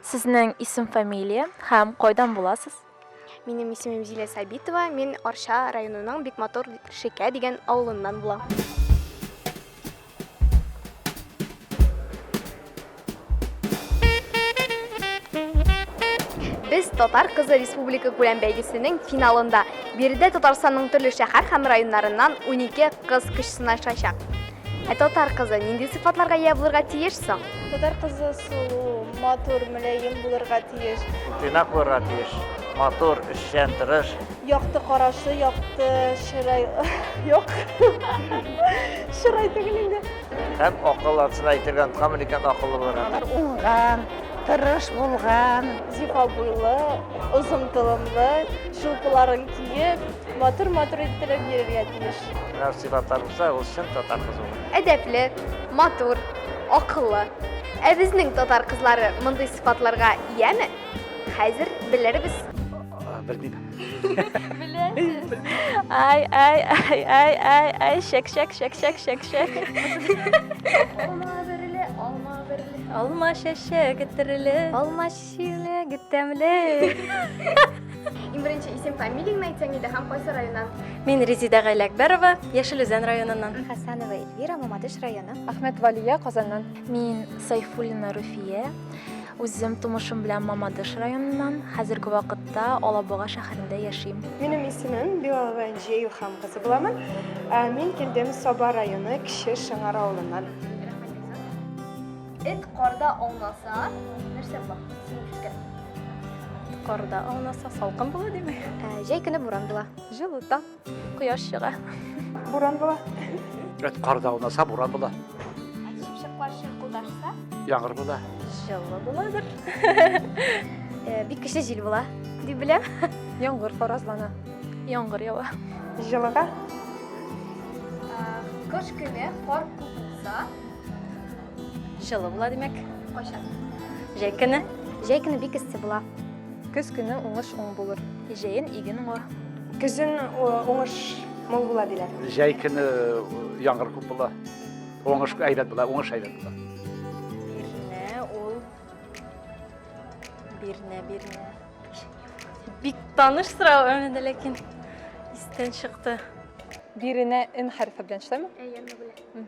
Сезнең исем-фамилия һәм кайдан буласыз? Минем исемем Зилә Сабитова, мин Арча районының бик матур Шекә дигән авылыннан булам. Без Татар кызы республика күләм бәйгесенең финалында. Биредә Татарстанның төрле шәһәр һәм районнарыннан 12 кыз көч сынашачак. Ә татар кызы нинди сыйфатларга ия булырга тиеш соң? Татар кызы сылу, матур, мөлаем булырга тиеш. Тыйнак булырга тиеш. Матур, эшчән, тырыш. Якты карашы, якты чырай. Юк. Чырай түгел инде. Һәм акыл анысын әйтергә онытканмын икән, акыллы булырга тиеш. Уңган, тырыш булган. Зифа буйлы, озын толымлы, чулпыларын киеп, матур-матур иттереп йөрергә тиеш. Менә сыйфатлар булса, ул чын татар кызы була. Әдәпле, матур, акыллы. Ә безнең татар кызлары мондый сыйфатларга ияме? Хәзер белербез. Белмим. Беләсез. Ай, ай, ай, ай, ай, ай, чәк, чәк, чәк, чәк, чәк, чәк. Алма берле, алма берле. Алма чәчәге төрле. Алма чиләге тәмле. Иң беренче исем фамилияңне әйтсәң иде һәм кайсы районнан? Мин Резида Гайләкбәрова, Яшел Үзән районыннан. Хәсәнова Эльвира, Мамадыш районы. Әхмәт Валия, Казаннан. Мин Сайфуллина Руфия. Үзем тумышым белән Мамадыш районыннан, хәзерге вакытта Алабуга шәһәрендә яшим. Минем исемем Билалова Энҗе Илһам кызы буламын. Мин килдем Саба районы Кече Шыңар авылыннан. Эт карда аунаса, нәрсә була? Синең фикер. Карда аунаса салкын була димәк. Ә, җәй көне буран була. Җылыта. Кояш чыга. Буран була. Эт карда аунаса буран була. Чыпчыклар чыркылдашса? Яңгыр була. Җылы буладыр. Э, бик көчле җил була, дип беләм. Яңгыр фаразлана. Яңгыр ява. Җылыга. Кыш көне кар күп булса, Җылы була, димәк. Кайчан? Җәй көне. Җәй көне бик эссе була. Көз көне уңыш уң булыр. Җәен иген уңа. Көзен уңыш мул була диләр. Җәй көне яңгыр күп була. Уңыш әйбәт була, уңыш әйбәт була. Бирнә ул. Бирнә, бирнә. Бик таныш сорау, әмма дә ләкин истән чыкты. Биренә Н хәрефе белән шулаймы? Әйе, белән.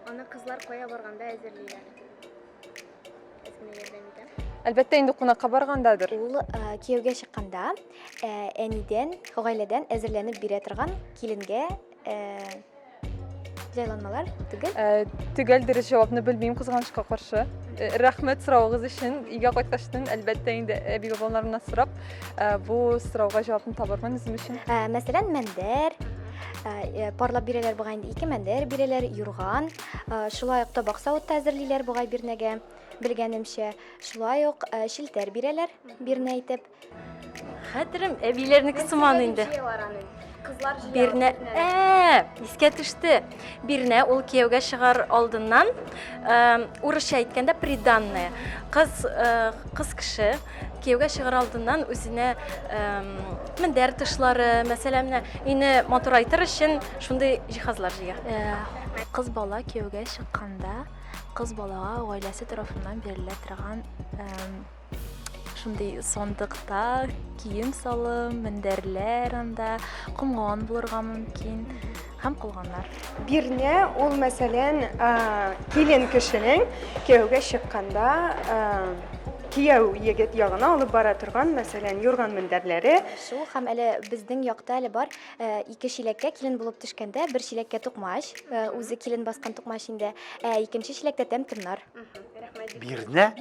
Аны кызлар кая барганда әзерлиләр? Әз генә ярдәм итәм. Әлбәттә, инде кунакка баргандадыр. Ул э, кияүгә чыкканда э, әнидән, гаиләдән әзерләнеп бирә торган киленгә э, җайланмалар түгел. Э, төгәл дөрес җавапны белмим, кызганычка каршы. Э, рәхмәт соравыгыз өчен. Өйгә кайткачтын, әлбәттә, инде әби-бабаларымнан сорап, э, бу сорауга җавапны табармын үзем өчен. Э, мәсәлән, мендәр, э, парлап бирәләр бугай инде, ике мендәр бирәләр, юрган, шулай ук табак савыт та әзерлиләр бугай бирнәгә, белгәнемчә. Шулай ук челтәр бирәләр, бирнә итеп. Хәтерем әбиләрнеке сыман инде. Кызлар җыя. Бирнә, ә, искә төште. Бирнә ул кияүгә чыгар алдыннан, э, урысча әйткәндә приданное. Кыз, э, кыз кеше кияүгә чыгар алдыннан үзенә э, мендәр тышлары, мәсәлән, менә өйне матурайтыр өчен шундый җиһазлар җыя. Э, кыз бала кияүгә чыкканда, кыз балага гаиләсе тарафыннан бирелә торган шундый сандыкта кием-салым, мендәрләр анда, комган булырга мөмкин һәм калганнар. Бирнә ул, мәсәлән, килен кешенең кияүгә чыкканда кияү егет ягына алып бара торган, мәсәлән, юрган мендәрләре. Шул һәм әле безнең якта әле бар ике чиләккә килен булып төшкәндә, бер чиләккә тукмач, үзе килен баскан тукмач инде, ә икенче чиләктә тәм-томнар. Бирнә?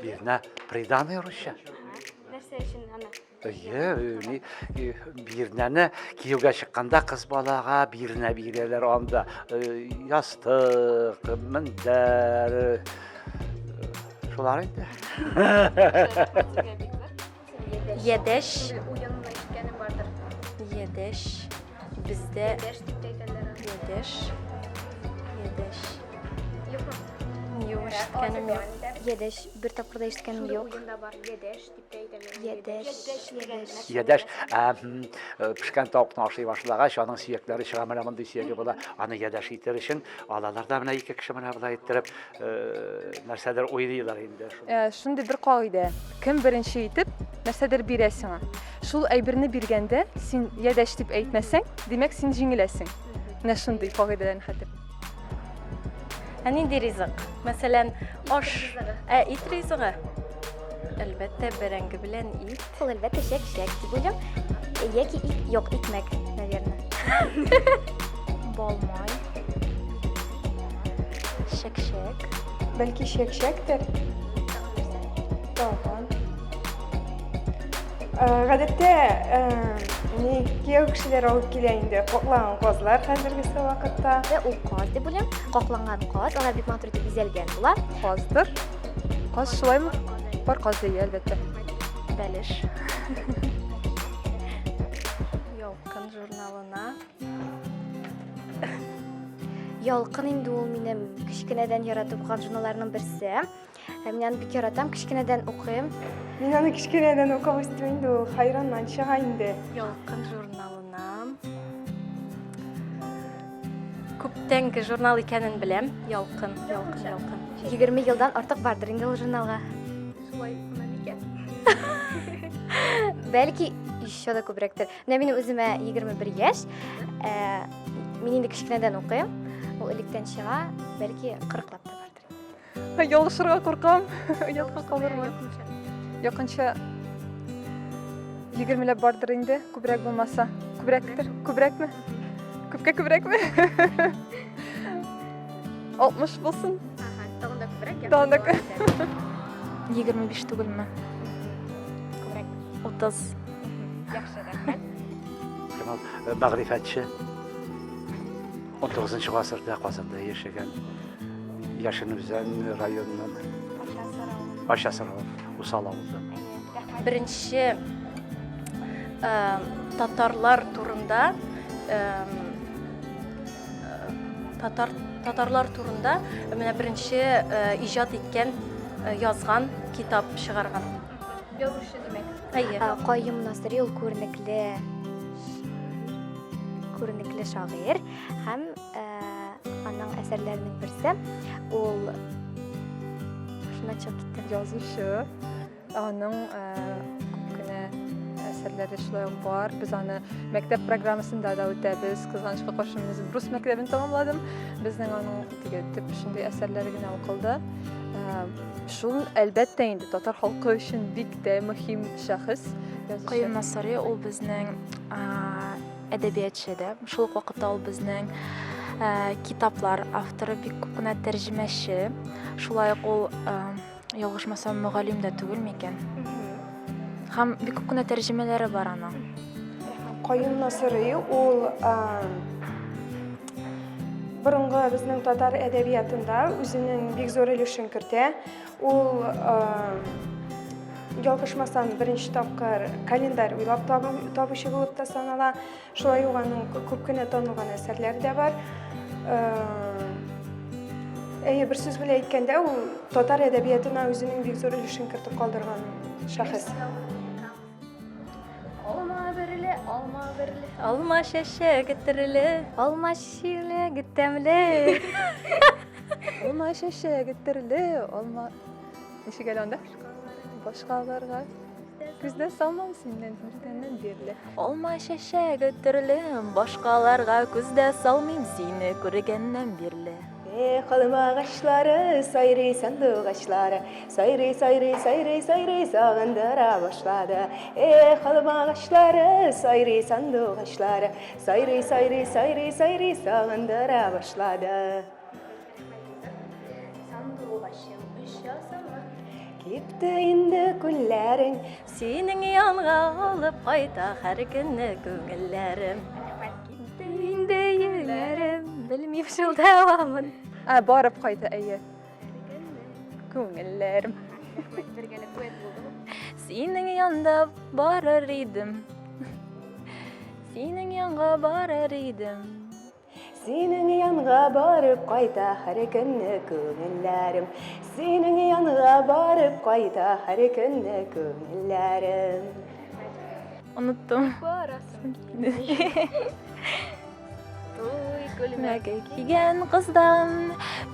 Бирнә. Приданое русча. Нәрсә өчен аны? Әйе, бирнәне кияүгә чыкканда кыз балага бирнә бирәләр анда. Ястык, мендәр, шулар инде. Ядәш. Уенны ишеткәнем бардыр. Ядәш. Бездә Ядәш дип тә әйтәләр аны. Ядәш. Ядәш. Юкмы? Юк, ишеткәнем юк. Ядәш бер тапкыр да ишеткәнем юк. Уенда бар, ядәш дип тә әйтәләр. Ядәш, ядәш. Ядәш, ә, э, пешкән тавыкны ашый башлагач, аның сөякләре чыга, менә мондый сөяге була. Аны ядәш итер өчен алалар да менә ике кеше менә болай иттереп, э, нәрсәдер уйлыйлар инде. Э, шундый бер кагыйдә. Кем беренче итеп нәрсәдер бирә сиңа. Шул әйберне биргәндә син ядәш дип әйтмәсәң, димәк, син җиңеләсең. Менә шундый кагыйдәләрне хәтер. Ә нинди ризык? Мәсәлән, аш. Ә ит ризыгы? Әлбәттә, бәрәңге белән ит. Ул әлбәттә чәк-чәк дип уйлыйм. Яки ит, юк, икмәк, наверное. Балмай. Чәк-чәк. Бәлки чәк-чәктер? Тагын. Э, гадәттә, э, ни, кияү кешеләр алып килә инде какланган казлар хәзергесе вакытта. Дә ул каз дип уйлыйм. Какланган каз, алар бик матур итеп бизәлгән була. Каздыр. Каз шулаймы? Бар каз дия, әлбәттә. Бәлеш. Ялкын журналына. Ялкын инде ул минем кечкенәдән яратып укыган журналларның берсе. Ә мин аны бик яратам, кечкенәдән укыйм. Мин аны кечкенәдән укып үстем инде, ул хайраннан чыга инде. Ялкын журналына. Күптәнге журнал икәнен беләм. Ялкын, ялкын, ялкын. 20 елдан артык бардыр инде ул журналга. Шулай гына микән? Бәлки, еще да күбрәктер. Менә минем үземә 21 яшь. Ә, мин инде кечкенәдән укыйм. Ул электән чыга, бәлки 40 лап та бардыр. Ялгышырга куркам. Оятка калырмын. Якынча егермеләп бардыр инде, күбрәк булмаса. Күбрәктер, күбрәкме? Күпкә күбрәкме? 60 булсын. Ага, тагын да күбрәк. Тагын да күбрәк. 25 түгелме? Күбрәк. 30. Яхшы, рәхмәт. Кемал, э, мәгърифәтче. 19 гасырда Казанда яшәгән Яшел Үзән районыннан. Ачасыр авылы, Усал авылдан. Беренче э, татарлар турында э, татар татарлар турында менә беренче э, иҗат иткән, язган китап чыгарган. Язучы димәк. Әйе. Каюм Насыйри ул күренекле күренекле шагыйрь һәм аның әсәрләренең берсе ул шуннан чыгып китте. Язучы аның күп кенә әсәрләре шулай ук бар. Без аны мәктәп программасында да үтәбез. Кызганычка каршы, мин үзем рус мәктәбен тәмамладым. Безнең аның теге төп шундый әсәрләре генә укылды. Шул, әлбәттә инде, татар халкы өчен бик тә мөһим шәхес. Каюм Насыйри ул безнең әдәбиятчы дә, шул ук вакытта ул безнең китаплар авторы, бик күп кенә тәрҗемәче. Шулай ук ул, ялгышмасам, мөгаллим дә түгел микән? Һәм бик күп кенә тәрҗемәләре бар аның. Каюм Насыйри ул борынгы безнең татар әдәбиятында үзенең бик зур өлешен кертә. Ул ялгышмасам, беренче тапкыр календарь уйлап табучы булып та санала. Шулай ук аның күп кенә танылган әсәрләре дә бар. Әйе, бер сүз белән әйткәндә, ул татар әдәбиятына үзенең бик зур өлешен кертеп калдырган шәхес. Алма берле, алма берле, алма чәчәге төрле, алма чиләге тәмле. Алма чәчәге төрле, алма Ничек әле анда? Башкаларга күздә салмам синнән күргәннән бирле. Алма чәчәге төрле, башкаларга күздә салмыйм сине күргәннән бирле. Эх, алма агачлары, сайрый сандугачлары, сайрый, сайрый, сайрый, сайрый, сагындыра башлады. Эх, алма агачлары, сайрый сандугачлары, сайрый, сайрый, сайрый, сайрый, сагындыра башлады. Сандугачым, очасыңмы? Кипте инде күлләрең. Синең янга алып кайта һәр көнне күңелләрем. Кипте инде йөгәрем, белмим шул дәвамын. Ә, барып кайта, әйе. Күңелләрем. Бергәләп дуэт булдымы? Синең янда барыр идем. Синең янга барыр идем. Синең янга барып кайта һәр көнне күңелләрем. Синең янга барып кайта һәр көнне күңелләрем. Оныттым. Барасым килми. Туй күлмәге кигән кыздан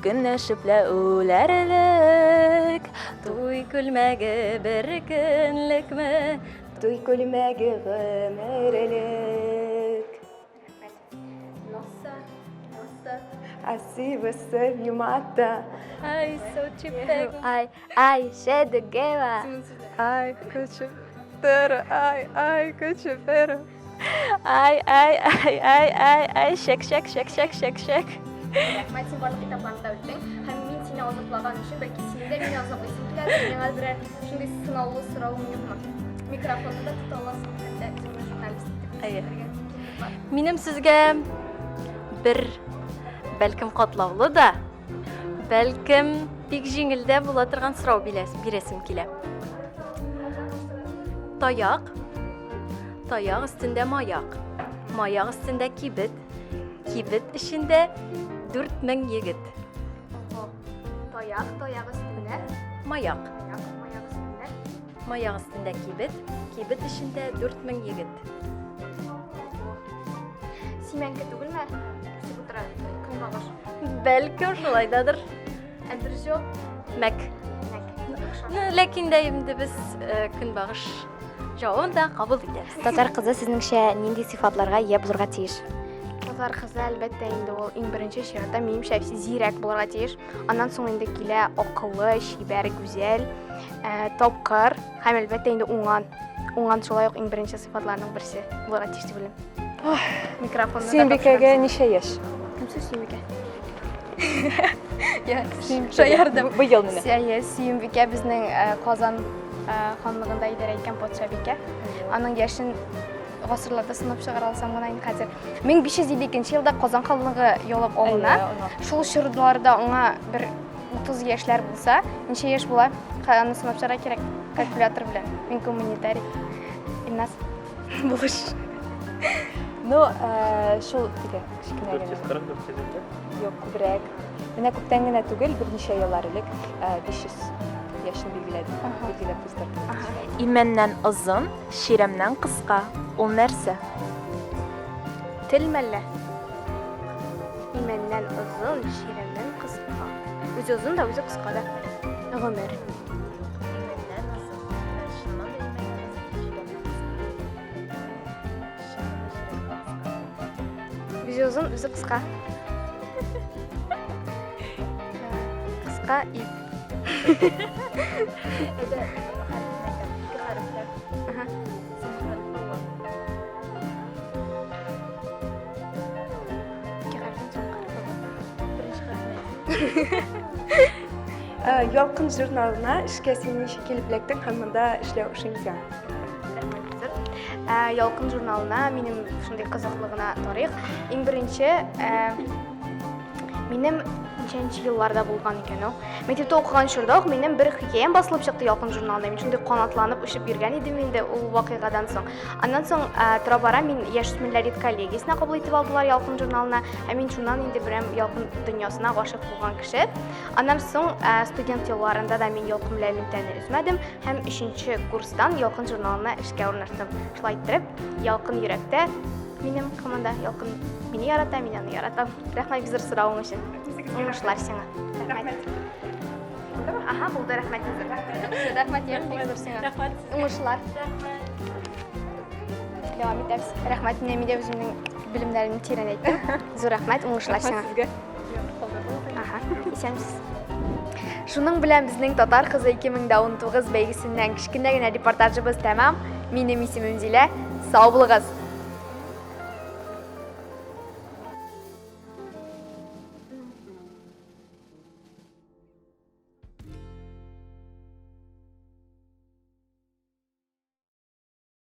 көнләшеп лә үләрлек. Туй күлмәге бер көнлекме? Туй күлмәге гомерлек. Nossa, nossa. Assim você me mata. Ай, se eu te pego. Ай, ай, шедегева. Ай, көчепер, ай, ай, көчепер. Ай, ай, ай, ай, ай, ай, шәк, шәк, шәк, шәк, шәк, шәк. Рәхмәт, син барлык этапларны да үттең. Һәм мин сине азаплаган өчен, бәлки син дә мине азаплыйсың киләдер. Миңа берәр шундый сынаулы соравың юкмы? Микрофонны да тота аласың, хәтта үзеңне журналист итеп Әйе. күрсәтергә мөмкинлек бар. Минем сезгә бер бәлкем катлаулы да, бәлкем бик җиңел дә була торган сорау бирәсем килә. Таяк, таяк өстендә маяк, маяк өстендә кибет, кибет эчендә 4000 егет. Ого. Таяк, таяк өстендә. Маяк. Маяк, маяк өстендә. Маяк өстендә кибет, кибет эчендә 4000 егет. Симәнке түгелме? Үсеп утыра көнбагыш. Бәлкем шулайдадыр. Ә дөрес җавап? Мәк. Мәк. Яхшы. Ну, ләкин дә инде без э, көнбагыш җавабын да кабул итәбез. Татар кызы сезнеңчә нинди сыйфатларга ия булырга тиеш? Татар кызы, әлбәттә, инде ул иң беренче чиратта, минемчә, зирәк булырга тиеш. Аннан соң инде килә акыллы, чибәр, гүзәл, э, тапкыр һәм, әлбәттә, инде уңган. Уңган шулай ук иң беренче сыйфатларның берсе булырга тиеш дип уйлыйм. Микрофонны да Сөембикәгә ничә яшь? Кем сүз Сөембикә? Шаярдым. Быел менә. Әйе, Сөембикә безнең э, Казан э, ханлыгында идарә иткән патшабикә. Аның яшен гасырларда сынап чыгара алсам гына инде хәзер. 1552 елда Казан ханлыгы яулап алына. Шул чорларда аңа бер 30 яшьләр булса, ничә яшь була? Аны сынап чыгарга кирәк калькулятор белән. Мин гуманитарий. Илназ, булыш. Ну, э, шул теге кечкенә генә. 440, 450. Юк, күбрәк. Менә күптән генә түгел, берничә еллар элек 500 э, яшен билгеләде, билгеләп уздырды. Имәннән озын, чирәмнән кыска. Ул нәрсә? Тел мәллә? Имәннән озын, чирәмнән кыска. Үзе озын да, үзе кыска да. Гомер. Имәннән озын. Чыннан да имәннән озын, чирәмнән кыска. Чыннан да чирәмнән кыска. Үзе озын, үзе кыска. Кыска ип. Әйдә, хәрефен әйтәм. Ике хәрефле. Ага. Соңгы хәрефе О. Ике хәрефнең соңгы хәрефе О. Беренче хәрефен әйт. Ялкын журналына эшкә син ничек килеп эләктең һәм монда эшләү ошыймы сиңа? Рәхмәт зур. Ялкын журналына минем шундый кызыклы гына тарих. Иң беренче минем ничәнче елларда булган икән ул. Мәктәптә укыган чорда ук минем бер хикәям басылып чыкты Ялкын журналында. Мин шундый канатланып очып йөргән идем инде ул вакыйгадан соң. Аннан соң тора-бара мин яшүсмерләр редколлегиясенә кабул итеп алдылар Ялкын журналына. Һәм мин шуннан инде берәм Ялкын дөньясына гашыйк булган кеше. Аннан соң студент елларында да мин Ялкын белән элемтәне өзмәдем һәм өченче курстан Ялкын журналына эшкә урнаштым. Шулай иттереп, Ялкын йөрәктә минем команда, Ялкын мине ярата, мин аны яратам. Рәхмәт бик зур соравың өчен. Уңышлар сиңа. Рәхмәт. Ага, булды, рәхмәт бик зур. Рәхмәт, бик зур сиңа. Рәхмәт. Уңышлар. Дәвам итәбез. Рәхмәт, менә мин дә үземнең белемнәремне тирәнәйттем. Зур рәхмәт, уңышлар сиңа. Сезгә. Ага, исәнмесез. Шуның белән безнең Татар кызы 2019 бәйгесеннән кечкенә генә репортажыбыз тәмам. Минем исемем Зилә. Сау булыгыз.